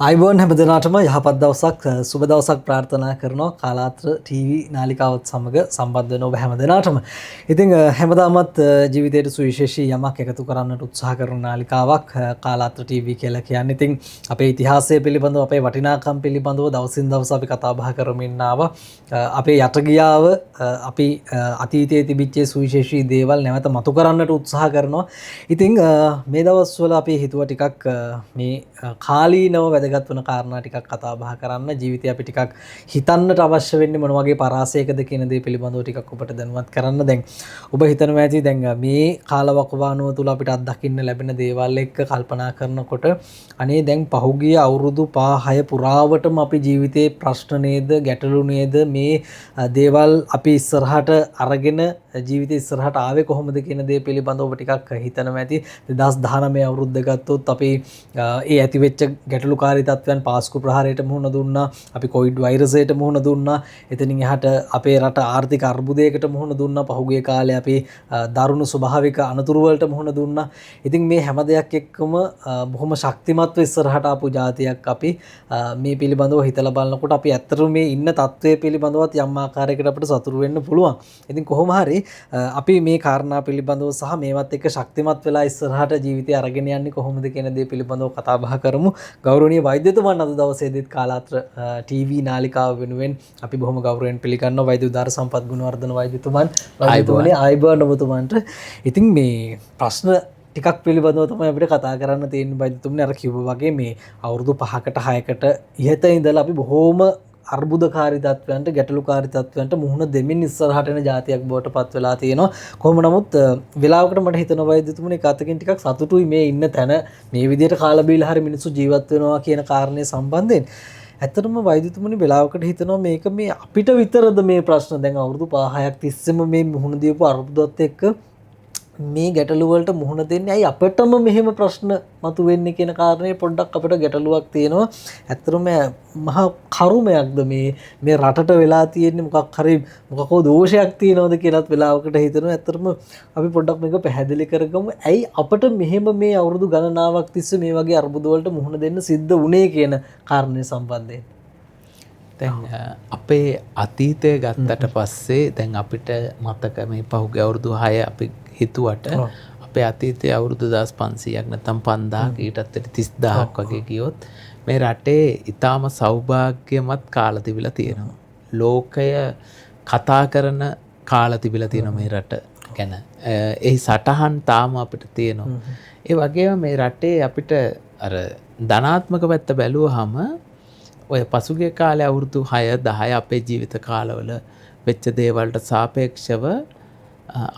ආයුබෝවන් හැම දෙනාටම යහපත් දවසක් සුබ දවසක් ප්‍රාර්ථනා කරනවා කාලාත්‍ර ටීවී නාලිකාවත් සමග සම්බන්ධ වෙන ඔබ හැම දෙනාටම. ඉතින් හැමදාමත් ජීවිතයට සුවිශේෂී යමක් එකතු කරන්නට උත්සාහ කරන නාලිකාවක් කාලාත්‍ර ටීවී කියලා කියන්නේ. ඉතින් අපේ ඉතිහාසය පිළිබඳව අපේ වටිනාකම් පිළිබඳව දවසින් දවස අපි කතා බහ කරමින් ආවා. අපේ යටගියාව අපි අතීතයේ තිබිච්ච සුවිශේෂී දේවල් නැවත මතු කරන්නට උත්සාහ කරනවා. ඉතින් මේ දවස්වල අපි හිතුවා ටිකක් මේ කාලීනව වැදගත් වන කාරණා ටිකක් කතා බහ කරන්න, ජීවිතය අපි ටිකක් හිතන්නට අවශ්‍ය වෙන්නේ මොන වගේ පරාසයකද කියන දේ පිළිබඳව ටිකක් ඔබට දැනුවත් කරන්න. දැන් ඔබ හිතනවා ඇති දැන් මේ කාලවකවානුව තුල අපිට අත්දකින්න ලැබෙන දේවල් එක්ක කල්පනා කරනකොට අනේ දැන් පහුගිය අවුරුදු 5-6 පුරාවටම අපි ජීවිතේ ප්‍රශ්න නේද, ගැටලු නේද, මේ දේවල් අපි ඉස්සරහට අරගෙන ජීවිතේ ඉස්සරහට ආවේ කොහොමද කියන දේ පිළිබඳව ඔබ ටිකක් හිතනවා ඇති. 2019 අවුරුද්ද ගත්තොත් අපි ඒ ඇතිවෙච්ච ගැටලුකාරී තත්ත්වයන් පාස්කු ප්‍රහාරයට මුහුණ දුන්නා, අපි කොවිඩ් වෛරසයට මුහුණ දුන්නා, එතනින් එහාට අපේ රට ආර්ථික අර්බුදයකට මුහුණ දුන්නා, පහුගිය කාලේ අපි දරුණු ස්වභාවික අනතුරු වලට මුහුණ දුන්නා. ඉතින් මේ හැම දෙයක් එක්කම බොහොම ශක්තිමත්ව ඉස්සරහට ආපු ජාතියක් අපි. මේ පිළිබඳව හිතලා බලනකොට අපි ඇත්තටම මේ ඉන්න තත්ත්වය පිළිබඳවත් යම් ආකාරයකට අපිට සතුටු වෙන්න පුළුවන්. ඉතින් කොහොම හරි අපි මේ කාරණා පිළිබඳව සහ මේවත් එක්ක ශක්තිමත් වෙලා ඉස්සරහට ජීවිතය අරගෙන යන්නේ කොහොමද කියන දේ පිළිබඳව කතා බහ කරමු. ගෞරවනීය වෛද්‍යතුමන් අද දවසේදීත් කාලාත්‍ර ටීවී නාලිකාව වෙනුවෙන් අපි බොහොම ගෞරවයෙන් පිළිගන්නවා වෛද්‍ය උදාර සම්පත් ගුණවර්ධන වෛද්‍යතුමන්. වෛද්‍යතුමනි ආයුබෝවන් ඔබතුමන්ට. ඉතින් මේ ප්‍රශ්න ටිකක් පිළිබඳව තමයි අපිට කතා කරන්න තියෙන්නේ වෛද්‍යතුමනි. අර කිව්වා වගේ මේ අවුරුදු 5කට 6කට ඉහත ඉඳලා අපි බොහොම අර්බුදකාරී තත්ත්වයන්ට ගැටලුකාරී තත්ත්වයන්ට මුහුණ දෙමින් ඉස්සරහට එන ජාතියක් බවට පත් වෙලා තියෙනවා. කොහොම නමුත් වෙලාවකට මට හිතෙනවා වෛද්‍යතුමනි එක අතකින් ටිකක් සතුටුයි මේ ඉන්න තැන මේ විදිහට කාලා බීලා හරි මිනිස්සු ජීවත් වෙනවා කියන කාරණේ සම්බන්ධයෙන්. ඇත්තටම වෛද්‍යතුමනි වෙලාවකට හිතෙනවා මේක මේ අපිට විතරද මේ ප්‍රශ්න? දැන් අවුරුදු 5-6ක් තිස්සෙම මේ මුහුණ දීපු අර්බුදත් එක්ක මේ ගැටලු වලට මුහුණ දෙන්නේ ඇයි අපටම මෙහෙම ප්‍රශ්න මතුවෙන්නේ කියන කාරණේ පොඩ්ඩක් අපිට ගැටලුවක් තියෙනවා. ඇත්තටම මහා කරුමයක්ද මේ මේ රටට වෙලා තියෙන්නේ, මොකක් හරි මොකක් හෝ දෝෂයක් තියෙනවද කියලාත් වෙලාවකට හිතෙනවා. ඇත්තටම අපි පොඩ්ඩක් මේක පැහැදිලි කරගමු. ඇයි අපට මෙහෙම මේ අවුරුදු ගණනාවක් තිස්සේ මේ වගේ අර්බුද වලට මුහුණ දෙන්න සිද්ධ වුණේ කියන කාරණේ සම්බන්ධයෙන්. දැන් අපේ අතීතය ගත්තට පස්සේ දැන් අපිට මතක මේ පහුගිය අවුරුදු 6 අපි හිතුවට අපේ අතීතයේ අවුරුදු 2500ක් නැත්නම් 5000ක් ඊටත් වැඩි 30000ක් වගේ ගියොත් මේ රටේ ඊටාම සෞභාග්‍යමත් කාල තිබිලා තියෙනවා. ලෝකය කතා කරන කාල තිබිලා තියෙනවා මේ රට ගැන. ඒ සටහන් තාම අපිට තියෙනවා. ඒ වගේම මේ රටේ අපිට අර ධනාත්මක පැත්ත බැලුවහම ඔය පසුගිය කාලේ අවුරුදු 6 10 අපේ ජීවිත කාලවල වෙච්ච දේවල්ට සාපේක්ෂව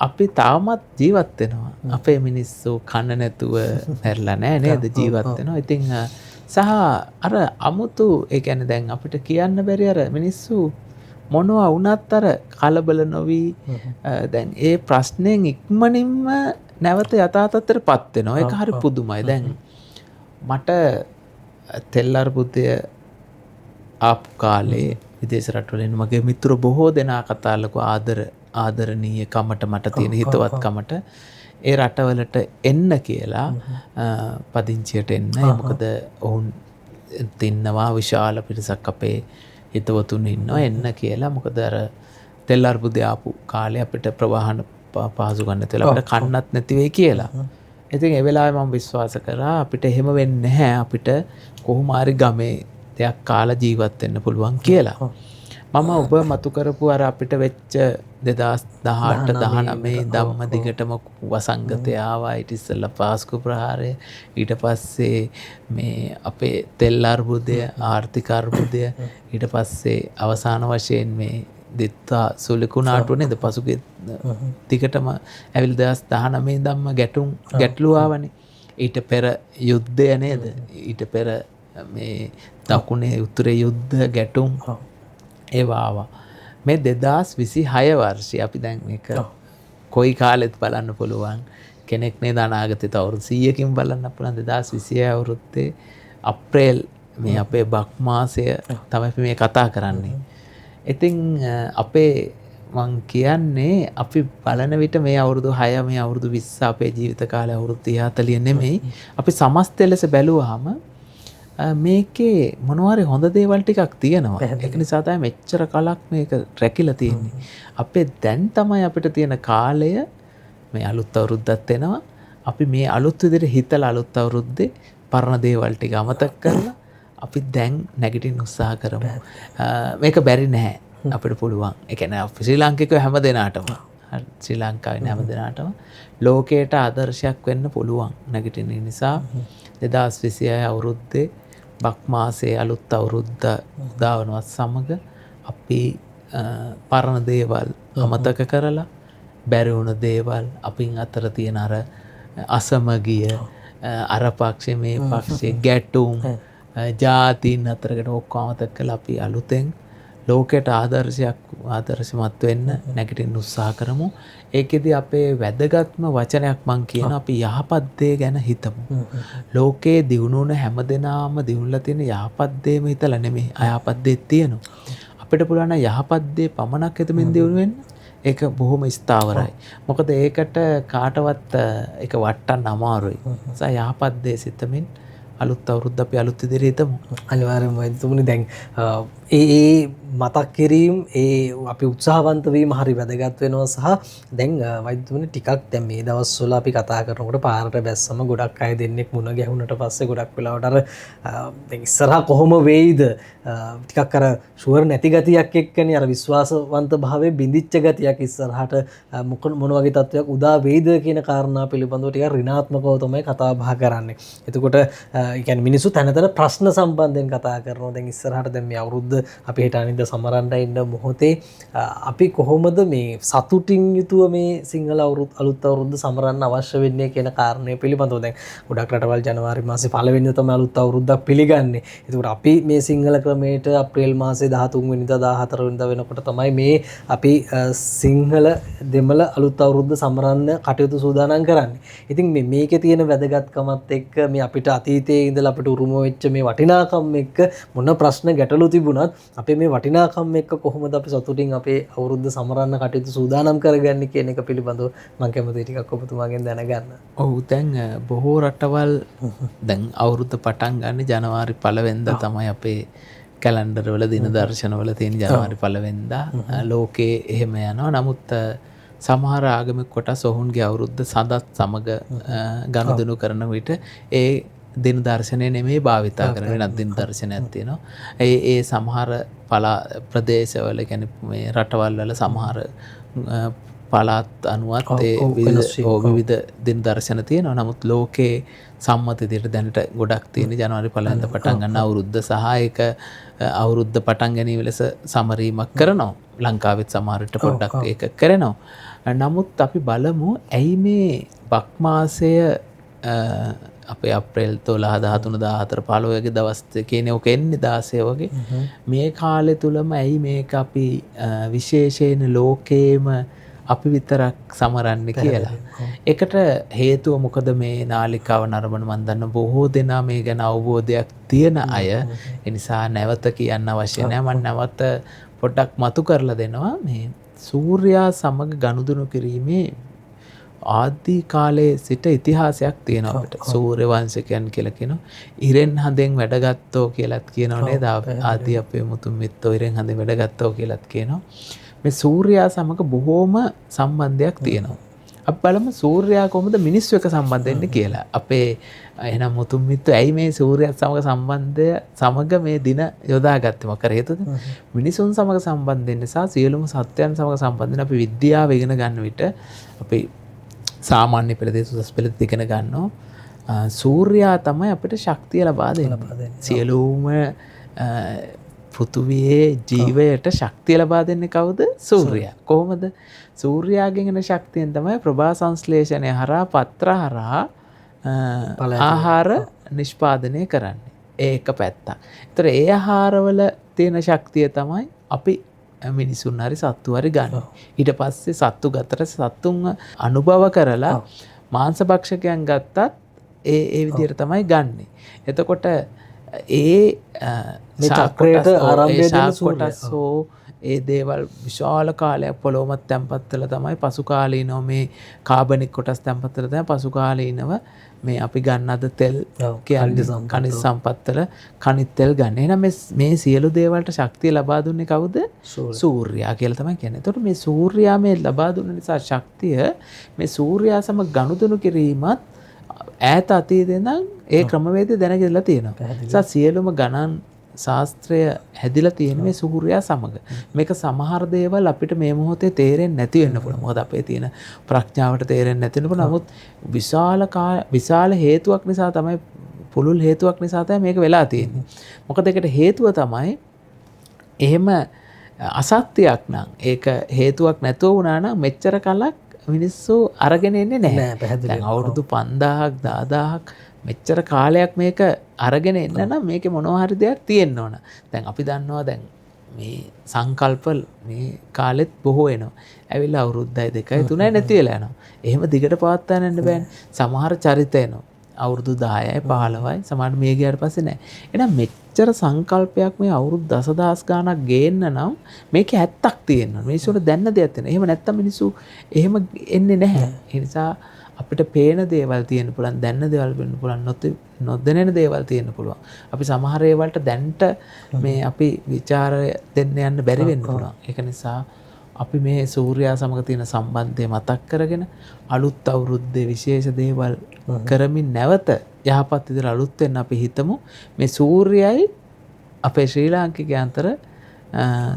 අපි තාමත් ජීවත් වෙනවා. අපේ මිනිස්සු කන්න නැතුව මැරලා නෑ නේද, ජීවත් වෙනවා. ඉතින් සහ අර අමුතු ඒ කියන්නේ දැන් අපිට කියන්න බැරි අර මිනිස්සු මොනවා වුණත් අර කලබල නොවි දැන් ඒ ප්‍රශ්නෙන් ඉක්මනින්ම නැවත යථා තත්ත්වයට පත් වෙනවා. ඒක හරි පුදුමයි. දැන් මට තෙල් අර්බුදය ආපු කාලේ විදේශ රටවල ඉන්න මගේ මිතුරු බොහෝ දෙනා කතා ලකු ආදරණීය කමට මට තියෙන හිතවත්කමට ඒ රටවලට එන්න කියලා, පදිංචියට එන්න. මොකද ඔවුන් තින්නවා විශාල පිරිසක් අපේ හිතවතුන් ඉන්නවා, එන්න කියලා. මොකද අර තෙල් අර්බුදය ආපු කාලේ අපිට ප්‍රවාහන පහසු ගන්න නැතිව අපිට කන්නත් නැති වෙයි කියලා. ඉතින් ඒ වෙලාවේ මම විශ්වාස කරා අපිට එහෙම වෙන්නේ නැහැ, අපිට කොහොම හරි ගමේ දෙයක් කාලා ජීවත් වෙන්න පුළුවන් කියලා. මම ඔබ මතු කරපු අර අපිට වෙච්ච 2018 19 ධම්ම දිගටම වසංගතය ආවා. ඊට ඉස්සෙල්ලා පාස්කු ප්‍රහාරය, ඊට පස්සේ මේ අපේ තෙල් අර්බුදය, ආර්ථික අර්බුදය, ඊට පස්සේ අවසාන වශයෙන් මේ දිත්වා සුලිකුණාටුව නේද, පසුගිය දිගටම ඇවිල්ලා 2019 ධම්ම ගැටලු ආවනේ. ඊට පෙර යුද්ධය නේද, ඊට පෙර මේ දකුණේ උතුරේ යුද්ධ ගැටුම් ඒවා ආවා. මේ 2026 වර්ෂය අපි දැන් මේක කොයි කාලෙත් බලන්න පුළුවන් කෙනෙක් නේද, අනාගතේ තව අවුරුදු 100කින් බලන්න පුළුවන්. 2026 අවුරුද්දේ අප්‍රේල් මේ අපේ බක් මාසය තමයි අපි මේ කතා කරන්නේ. ඉතින් අපේ මං කියන්නේ අපි බලන විට මේ අවුරුදු 6 මේ අවුරුදු 20 අපේ ජීවිත කාලය අවුරුදු 30 40 නෙමෙයි, අපි සමස්ත ලෙස බැලුවහම මේකේ මොනවා හරි හොඳ දේවල් ටිකක් තියෙනවා. ඒක නිසා තමයි මෙච්චර කලක් මේක රැකිලා තියෙන්නේ. අපේ දැන් තමයි අපිට තියෙන කාලය මේ අලුත් අවුරුද්දත් එනවා. අපි මේ අලුත් විදිහට හිතලා අලුත් අවුරුද්දේ පරණ දේවල් ටික අමතක කරලා අපි දැන් නැගිටින්න උත්සාහ කරමු. මේක බැරි නෑ, අපිට පුළුවන්. ඒ කියන්නේ අපි ශ්‍රී ලාංකිකයෝ හැම දෙනාටම, ශ්‍රී ලංකාවේ හැම දෙනාටම ලෝකයට ආදර්ශයක් වෙන්න පුළුවන් නැගිටින නිසා 2026 අවුරුද්දේ බක් මාසයේ අලුත් අවුරුද්ද උදා වෙනවත් සමග අපි පරණ දේවල් අමතක කරලා බැරි වුණ දේවල්, අපින් අතර තියෙන අර අසමගිය, අර පක්ෂේ මේ පක්ෂේ ගැටුම්, ජාතීන් අතරකට ඔක්කොම අමතක කරලා අපි අලුතෙන් ලෝකයට ආදර්ශමත් වෙන්න නැගිටින්න උත්සාහ කරමු. ඒකෙදි අපේ වැදගත්ම වචනයක් මං කියනවා, අපි යහපත් දේ ගැන හිතමු. ලෝකේ දියුණු වුණ හැම දෙනාම දියුණුලා තියෙන යහපත් දේම හිතලා නෙමෙයි, අයහපත් දේත් තියෙනවා. අපිට පුළුවන් නම් යහපත් දේ පමණක් හිතමින් දියුණු වෙන්න. ඒක බොහොම ස්ථාවරයි. මොකද ඒකට කාටවත් ඒක වට්ටන්න අමාරුයි. ඒ නිසා යහපත් දේ සිතමින් අලුත් අවුරුද්ද අපි අලුත් විදිහට හිතමු. අනිවාර්යයෙන්ම වෛද්‍යතුමනි, දැන් ඒ මතක් කිරීම, ඒ අපි උත්සාහවන්ත වීම හරි වැදගත් වෙනවා. සහ දැන් වෛද්‍යතුමනි ටිකක් දැන් මේ දවස්වල අපි කතා කරනකොට පාරට බැස්සම ගොඩක් අය දෙන්නෙක් මුණ ගැහුණට පස්සේ ගොඩක් වෙලාවට අර දැන් ඉස්සරහා කොහොම වෙයිද, ටිකක් අර ෂුවර් නැති ගතියක් එක්කනේ, අර විශ්වාසවන්ත භාවයේ බිඳිච්ච ගතියක් ඉස්සරහට මොන වගේ තත්ත්වයක් උදා වෙයිද කියන කාරණා පිළිබඳව ටිකක් ඍණාත්මකව තමයි කතා බහ කරන්නේ. එතකොට ඒ කියන්නේ මිනිස්සු තැන තැන ප්‍රශ්න සම්බන්ධයෙන් කතා කරනවා. දැන් ඉස්සරහට දැන් මේ අවුරුද්ද අපි හෙට අනිද්දා සමරන්න ඉන්න මොහොතේ අපි කොහොමද මේ සතුටින් යුතුව මේ සිංහල අලුත් අවුරුද්ද සමරන්න අවශ්‍ය වෙන්නේ කියන කාරණය පිළිබඳව දැන් ගොඩක් රටවල් ජනවාරි මාසේ පළවෙනිදා තමයි අලුත් අවුරුද්දක් පිළිගන්නේ. එතකොට අපි මේ සිංහල ක්‍රමයට අප්‍රේල් මාසේ 13 වෙනිදා 14 වෙනිදා වෙනකොට තමයි මේ අපි සිංහල දෙමළ අලුත් අවුරුද්ද සමරන්න කටයුතු සූදානම් කරන්නේ. ඉතින් මේකේ තියෙන වැදගත්කමත් එක්ක මේ අපිට අතීතයේ ඉඳලා අපිට උරුම වෙච්ච මේ වටිනාකම් එක්ක මොන ප්‍රශ්න ගැටලු තිබුණත් අපේ මේ වටිනාකම් එක්ක කොහොමද අපි සතුටින් අපේ අවුරුද්ද සමරන්න කටයුතු සූදානම් කරගන්නේ කියන එක පිළිබඳව මම කැමතියි ටිකක් ඔබතුමාගෙන් දැනගන්න. ඔව්, දැන් බොහෝ රටවල් දැන් අවුරුද්ද පටන් ගන්න ජනවාරි පළවෙනිදා තමයි අපේ කැලෙන්ඩර් වල දින දර්ශන වල තියෙන ජනවාරි පළවෙනිදා ලෝකේ එහෙම යනවා. නමුත් සමහර ආගමික කොටස් ඔවුන්ගේ අවුරුද්ද සඳත් සමග ගනුදෙනු කරන විට ඒ දින දර්ශනය නෙමෙයි භාවිතා කරන, වෙනත් දින දර්ශනයක් තියෙනවා. ඒ සමහර ප්‍රදේශවල, කියන්නේ මේ රටවල් වල සමහර පළාත් අනුවත් ඒ විවිධ දින දර්ශන තියෙනවා. නමුත් ලෝකේ සම්මත විදිහට දැනට ගොඩක් තියෙන ජනවාරි පළවෙනිදා පටන් ගන්න අවුරුද්ද සහ ඒක අවුරුද්ද පටන් ගැනීම ලෙස සමරීමක් කරනවා. ලංකාවෙත් සමහර විට පොඩ්ඩක් ඒක කරනවා. නමුත් අපි බලමු ඇයි මේ බක් මාසය අපේ අප්‍රේල් 12, 13, 14, 15 වගේ දවස් කියන්නේ ඔක එන්නේ 16 වගේ. මේ කාලය තුලම ඇයි මේක අපි විශේෂයෙන් ලෝකේම අපි විතරක් සමරන්නේ කියලා. ඒකට හේතුව මොකද මේ නාලිකාව නරඹන මන් දන්න බොහෝ දෙනා මේ ගැන අවබෝධයක් තියෙන අය. ඒ නිසා නැවත කියන්න අවශ්‍ය නෑ. මං නැවත පොඩ්ඩක් මතු කරලා දෙනවා. මේ සූර්යා සමග ගනුදෙනු කිරීමේ ආදි කාලයේ සිට ඉතිහාසයක් තියෙනවා අපිට. සූර්ය වංශිකයන් කියලා කියනවා. ඉරෙන් හඳෙන් වැඩගත්තෝ කියලාත් කියනවා නේද? ආදි අපේ මුතුන් මිත්තෝ ඉරෙන් හඳෙන් වැඩගත්තෝ කියලාත් කියනවා. මේ සූර්යා සමග බොහෝම සම්බන්ධයක් තියෙනවා. අපි බලමු සූර්යා කොහොමද මිනිස්සු එක්ක සම්බන්ධ වෙන්නේ කියලා. අපේ එහෙනම් මුතුන් මිත්තෝ ඇයි මේ සූර්යයත් සමග සම්බන්ධය සමග මේ දින යොදාගත්තේ? මොකද හේතුවද? මිනිසුන් සමග සම්බන්ධ වෙන්න නිසා සියලුම සත්වයන් සමග සම්බන්ධ වෙන අපි විද්‍යාව ඉගෙන ගන්න විට අපි සාමාන්‍ය පෙළ උසස් පෙළ ඉගෙන ගන්නවා. සූර්යා තමයි අපිට ශක්තිය ලබා දෙන්නේ. සියලුම පෘථුවියේ ජීවයට ශක්තිය ලබා දෙන්නේ කවුද? සූර්යා. කොහොමද? සූර්යාගෙන් එන ශක්තියෙන් තමයි ප්‍රභා සංශ්ලේෂණය හරහා පත්‍ර හරහා ආහාර නිෂ්පාදනය කරන්නේ. ඒක පැත්තක්. ඒතර ඒ ආහාරවල තියෙන ශක්තිය තමයි අපි මිනිසුන් හරි සත්තු හරි ගන්න. ඊට පස්සේ සත්තු ගතට සත්තුන් අනුභව කරලා මාංශ භක්ෂකයන් ගත්තත් ඒ විදිහට තමයි ගන්නෙ. එතකොට ඒ මේ චක්‍රයට ආරම්භය දෙන කොටස් හෝ ඒ දේවල් විශාල කාලයක් පොළොව මත තැන්පත් වෙලා තමයි පසු කාලීනව මේ කාබනික් කොටස් තැන්පත් වෙලා තමයි පසු කාලීනව මේ අපි ගන්න අද තෙල් කියන්නේ ඛනිජ සම්පත් වල ඛනිජ තෙල් ගන්න. එහෙනම් මේ සියලු දේවල්ට ශක්තිය ලබා දුන්නේ කවුද? සූර්යයා කියලා තමයි කියන්නේ. එතකොට මේ සූර්යයා මේ ලබා දුන්න නිසා ශක්තිය මේ සූර්යයා සමග ගනුදෙනු කිරීමත් ඈත අතීතේ ඉඳන් ඒ ක්‍රමවේදය දැනගෙනලා තියෙනවා. ඒ නිසා සියලුම ගණන් ශාස්ත්‍රය හැදිලා තියෙන මේ සූර්යයා සමග. මේක සමහර දේවල් අපිට මේ මොහොතේ තේරෙන්නේ නැති වෙන්න පුළුවන්. මොකද අපේ තියෙන ප්‍රඥාවට තේරෙන්නේ නැති වෙන්න පුළුවන්. නමුත් විශාල හේතුවක් නිසා තමයි, පුළුල් හේතුවක් නිසා තමයි මේක වෙලා තියෙන්නේ. මොකද ඒකට හේතුව තමයි එහෙම අසත්‍යයක් නම්, ඒක හේතුවක් නැතුව වුණා නම් මෙච්චර කලක් මිනිස්සු අරගෙන එන්නේ නැහැ. දැන් අවුරුදු 5000ක් 10000ක් මෙච්චර කාලයක් මේක අරගෙන එන්න නම් මේකේ මොනවා හරි දෙයක් තියෙන්න ඕන. දැන් අපි දන්නවා දැන් මේ සංකල්ප මේ කාලෙත් බොහෝ එනවා. ඇවිල්ලා අවුරුද්දයි දෙකයි තුනයි නැති වෙලා යනවා. එහෙම දිගට පවත්වාගෙන යන්න බෑනේ. සමහර චරිත එනවා. අවුරුදු 10යි 15යි සමහර මේ ගියාට පස්සේ නෑ. එහෙනම් මෙච්චර සංකල්පයක් මේ අවුරුදු දසදහස් ගාණක් ගේන්න නම් මේකේ ඇත්තක් තියෙන්න ඕන. මිනිස්සුන්ට දැන්න දෙයක් තියෙනවා. එහෙම නැත්තම් මිනිස්සු එහෙම එන්නේ නැහැ. ඒ නිසා අපිට පේන දේවල් තියෙන්න පුළුවන්, දැනන දේවල් වෙන්න පුළුවන්, නොදැනෙන දේවල් තියෙන්න පුළුවන්. අපි සමහර ඒවලට දැන්ට මේ අපි විචාරය දෙන්න යන්න බැරි වෙන්න පුළුවන්. ඒක නිසා අපි මේ සූර්යයා සමග තියෙන සම්බන්ධය මතක් කරගෙන අලුත් අවුරුද්දේ විශේෂ දේවල් කරමින් නැවත යහපත් විදිහට අලුත් වෙන්න අපි හිතමු. මේ සූර්යයයි අපේ ශ්‍රී ලාංකිකයන් අතර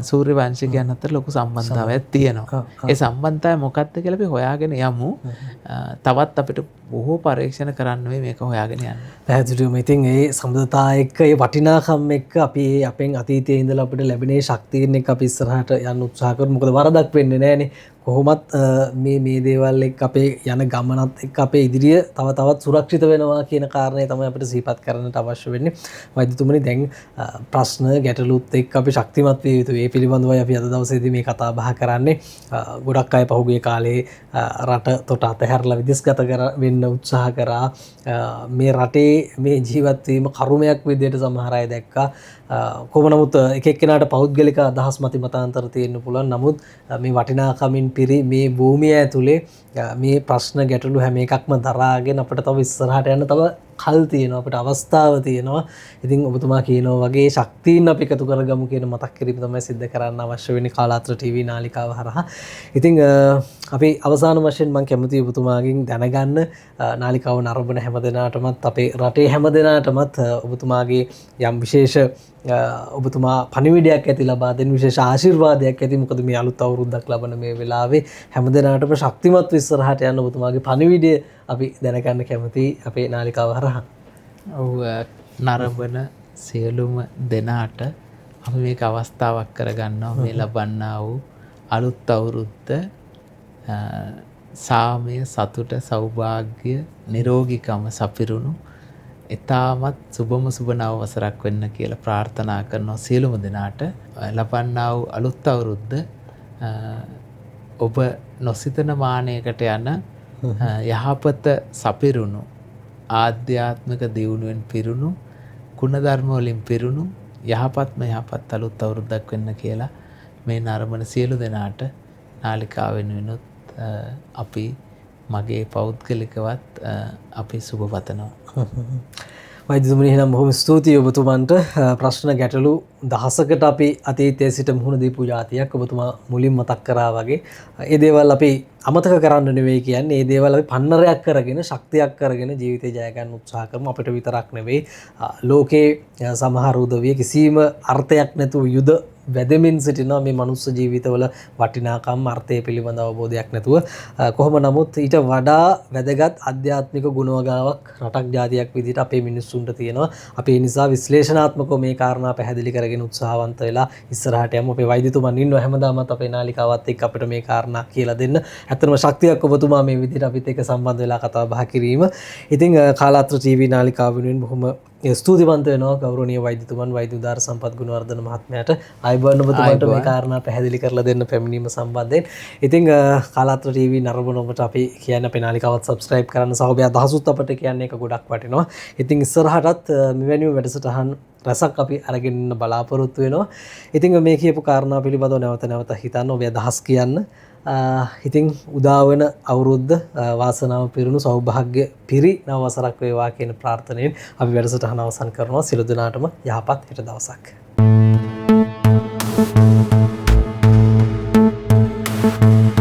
සූර්ය වංශිකයන් අතර ලොකු සම්බන්ධතාවයක් තියෙනවා. ඒ සම්බන්ධතාවය මොකක්ද කියලා අපි හොයාගෙන යමු. තවත් අපිට බොහෝ පරීක්ෂණ කරන්න වෙයි මේක හොයාගෙන යන්න. පැහැදිලිවම ඉතින් ඒ සම්බන්ධතාවය එක්ක ඒ වටිනාකම් එක්ක අපි අපෙන් අතීතයේ ඉඳලා අපිට ලැබෙන ඒ ශක්තියින් එක්ක අපි ඉස්සරහට යන්න උත්සාහ කරමු. මොකද වරදක් වෙන්නේ නැහනේ. කොහොමත් මේ දේවල් එක්ක අපේ යන ගමනත් එක්ක අපේ ඉදිරිය තව තවත් සුරක්ෂිත වෙනවා කියන කාරණය තමයි අපිට සිහිපත් කරන්නට අවශ්‍ය වෙන්නේ. වෛද්‍යතුමනි, දැන් ප්‍රශ්න ගැටලුත් එක්ක අපි ශක්තිමත් විය යුතුයි. ඒ පිළිබඳවයි අපි අද දවසේදී මේ කතා බහ කරන්නේ. ගොඩක් අය පහුගිය කාලේ රට තොට අතහැරලා විදේශගත කර වෙන්න උත්සාහ කරා. මේ රටේ මේ ජීවත් වීම කරුමයක් විදිහට සමහර අය දැක්කා. කොහොම නමුත් එක එක්කෙනාට පෞද්ගලික අදහස් මත මතාන්තර තියෙන්න පුළුවන්. නමුත් මේ වටිනාකමින් පිරි මේ භූමිය ඇතුලේ මේ ප්‍රශ්න ගැටලු හැම එකක්ම දරාගෙන අපිට තව ඉස්සරහට යන්න තව කල් තියෙනවා, අපිට අවස්ථාව තියෙනවා. ඉතින් ඔබතුමා කියනවා වගේ ශක්තියින් අපි එකතු කරගමු කියන මතක් කිරීම තමයි සිද්ධ කරන්න අවශ්‍ය වෙන්නේ කාලාත්‍ර ටීවී නාලිකාව හරහා. ඉතින් අපි අවසාන වශයෙන් මම කැමතියි ඔබතුමාගෙන් දැනගන්න නාලිකාව නරඹන හැම දෙනාටමත් අපේ රටේ හැම දෙනාටමත් ඔබතුමාගේ යම් විශේෂ ඔබතුමා පණිවිඩයක් ඇති ලබා දෙන විශේෂ ආශිර්වාදයක් ඇති. මොකද මේ අලුත් අවුරුද්දක් ලබන මේ වෙලාවේ හැම දෙනාටම ශක්තිමත් ඉස්සරහට යන්න ඔබතුමාගේ පණිවිඩය අපි දැනගන්න කැමතියි අපේ නාලිකාව හරහා. ඔව්, නරඹන සියලුම දෙනාට අපි මේක අවස්ථාවක් කරගන්නවා මේ ලබන්නා වූ අලුත් අවුරුද්ද සාමය, සතුට, සෞභාග්‍ය, නිරෝගීකම සපිරුණු ඉතාමත් සුබම සුබ නව වසරක් වෙන්න කියලා ප්‍රාර්ථනා කරනවා සියලුම දෙනාට. ලබන්නා වූ අලුත් අවුරුද්ද ඔබ නොසිතන මානයකට යන යහපත සපිරුණු, ආධ්‍යාත්මික දියුණුවෙන් පිරුණු, ගුණධර්ම වලින් පිරුණු යහපත්ම යහපත් අලුත් අවුරුද්දක් වෙන්න කියලා මේ නරඹන සියලු දෙනාට නාලිකාව වෙනුවෙනුත් අපි මගේ පෞද්ගලිකවත් අපි සුබ පතනවා. වෛද්‍යතුමනි, එහෙනම් බොහොම ස්තුතියි ඔබතුමන්ට. ප්‍රශ්න ගැටලු දහසකට අපි අතීතයේ සිට මුහුණ දීපු ජාතියක් ඔබතුමා මුලින් මතක් කරා වගේ. ඒ දේවල් අපි අමතක කරන්න නෙවෙයි කියන්නේ, ඒ දේවල් අපි පන්නරයක් කරගෙන ශක්තියක් කරගෙන ජීවිතේ ජය ගන්න උත්සාහ කරමු. අපිට විතරක් නෙවෙයි, ලෝකේ සමහර උදවිය කිසිම අර්ථයක් නැතුව යුද වැදෙමින් සිටිනවා මේ මනුස්ස ජීවිතවල වටිනාකම් අර්ථය පිළිබඳ අවබෝධයක් නැතුව. කොහොම නමුත් ඊට වඩා වැදගත් ආධ්‍යාත්මික ගුණවගාවක් රටක් ජාතියක් විදිහට අපේ මිනිස්සුන්ට තියෙනවා. අපි ඒ නිසා විශ්ලේෂණාත්මකව මේ කාරණා පැහැදිලි කරගෙන උත්සාහවන්ත වෙලා ඉස්සරහට යමු. අපේ වෛද්‍යතුමන් ඉන්නවා හැමදාමත් අපේ නාලිකාවත් එක්ක අපිට මේ කාරණා කියලා දෙන්න. ඇත්තටම ශක්තියක් ඔබතුමා මේ විදිහට අපිත් එක්ක සම්බන්ධ වෙලා කතා බහ කිරීම. ඉතින් කාලාත්‍ර ටීවී නාලිකාව වෙනුවෙන් බොහොම ස්තුතිවන්ත වෙනවා ගෞරවනීය වෛද්‍යතුමන් වෛද්‍ය උදාර සම්පත් ගුණවර්ධන මහත්මයාට. ආයුබෝවන් ඔබතුමන්ට මේ කාරණා පැහැදිලි කරලා දෙන්න පැමිණීම සම්බන්ධයෙන්. ඉතින් කාලාත්‍ර ටීවී නරඹන ඔබට අපි කියන්නේ අපේ නාලිකාවත් සබ්ස්ක්‍රයිබ් කරන්න සහ ඔබේ අදහසුත් අපට කියන්නේ ඒක ගොඩක් වටිනවා. ඉතින් ඉස්සරහටත් මෙවැනිම වැඩසටහන් රසක් අපි අරගෙන ඉන්න බලාපොරොත්තු වෙනවා. ඉතින් මේ කියපු කාරණා පිළිබඳව නැවත නැවත හිතන්න, ඔබේ අදහස් කියන්න. ඉතින් උදා වන අවුරුද්ද වාසනාව පිරුණු සෞභාග්‍ය පිරි නව වසරක් වේවා කියන ප්‍රාර්ථනාවෙන් අපි වැඩසටහන අවසන් කරනවා. සියලු දෙනාටම යහපත් හෙට දවසක්. Thank you.